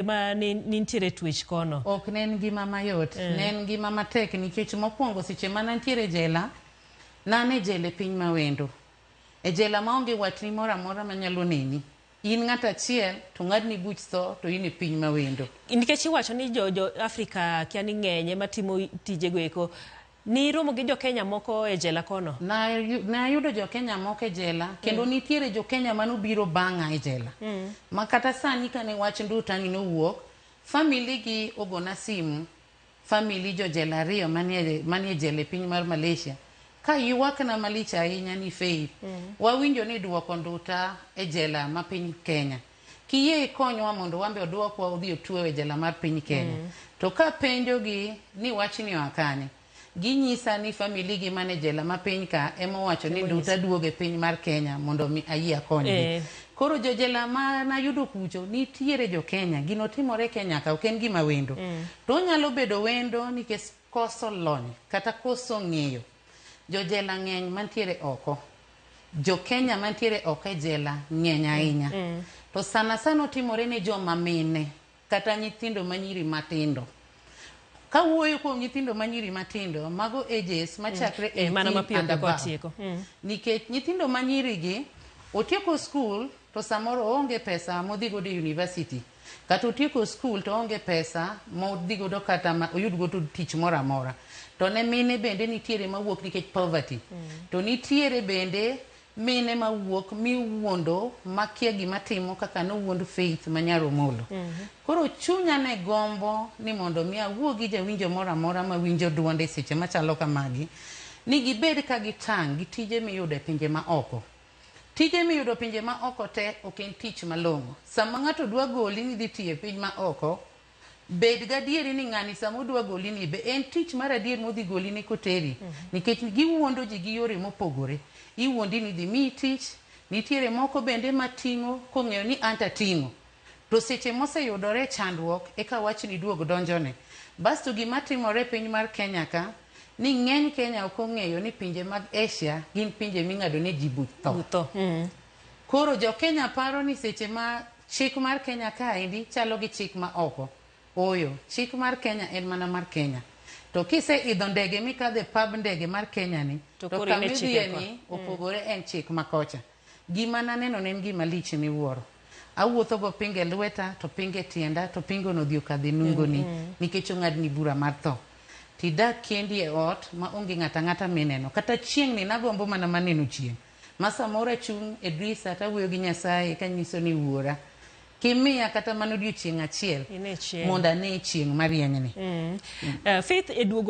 Ma ne nintiere twech kono? Ok ne en ngima mayot, ne en ngima matek nikech mokwongo seche mane antiere e jela, ne an e jela e piny mawendo. E jela maonge watni moro amora manyalo neni. In ng'ato achiel to ong'adni buch tho to in e piny mawendo. Nikech iwacho ni jo, jo Afrika kia ni ng'eny ema timo tijego eko. Niromo gi jo Kenya moko e jela kono? Ne ayudo jo Kenya moko e jela kendo nitiere jo Kenya manobiro bang'a e jela. Ma kata sani kane wach Nduta ni nowuok, family gi ogona simu, family jo jela ariyo manie, manie jela e piny mar Malaysia, ka ywakna malich ahinya ni Faith, wawinjo ni duoko Nduta e jela ma piny Kenya. Kiyie ikonywa mondo wambe oduokwa odhi otwewa e jela mar piny Kenya. To kapenjogi ni wachni oa kanye, ginyisa ni family gi man e jela ma piny ka ema owacho ni Nduta duog e piny mar Kenya mondo mi ayie akonygi. Koro jo jela ma nayudo kucho nitiere jo Kenya, gino timore Kenya ka ok en gima wendo. To onyalo bedo wendo nikech koso lony kata koso ng'eyo. Jo jela ng'eny mantiere oko. Jo Kenya mantiere oko e jela ng'eny ahinya. To sana sana otimore ne joma mine kata nyithindo manyiri matindo. Kawuoyo kuom nyithindo manyiri matindo, mago ages machakre Mana 18 mapiyo and pok above. watieko. Nikech nyithindo manyiri gi otieko skul to samoro oonge pesa modhi godo e university. Kata otieko skul to oonge pesa modhi godo kata ma oyud godo tich moro amora. To ne mine bende nitiere mawuok nikech poverty. To nitiere bende mine mawuok miwuondo makia gima timo kaka nowuond Faith ma nyar Omolo. Koro chunya ne gombo ni mondo mi awuo gi jawinjo moro amora mawinjo duonde seche machalo kamagi ni gibed ka gitang' gi tije miyudo e pinje ma oko. Tije miyudo pinje ma oko te ok en tich malong'o. Sama ng'ato dwa goli ni dhi tiyo e piny ma oko, bed gadieri ni ng'ani sama odwa goli ni be en tich mar adier modhi goli ni koteri. Nikech giwuondo ji gi yore mopogore. Iwuondi ni dhi miyi tich, nitiere moko bende mating'o kong'eyo ni anto ating'o. To seche moseyudore chandruok eka wachni duog donjone. Basto gima timore e piny mar Kenya ka, ni ng'eny Kenya ok ong'eyo ni pinje mag Asia gin pinje ming'ado ne ji buch tho. Tho. Koro jo Kenya paro ni seche ma chik mar Kenya kaendi chalo gi chik ma oko. Ooyo, chik mar Kenya en mana mar Kenya. To kise idho ndege mikadho e pab ndege mar Kenya ni, To to koro in e kama chike idhiye ko. ni opogore en chik ma kocha. Gima naneno ne en gima lich miwuoro. Awuotho go pinga e lweta, to pinga e tienda, to pingo no odhi okadho e nungoni nikech ong'adni bura mar tho. Tidak kendi e ot ma onge ng'ato ang'ata mineno. Kata chieng' ni nagombo mana maneno chieng'. Ma samoro achung' e drisa tawuoyo gi Nyasaye kanyiso ni wuora, kimiya kata mana odiochieng' achiel Ine chieng'. mondo ane chieng' marienyni. Faith e duogo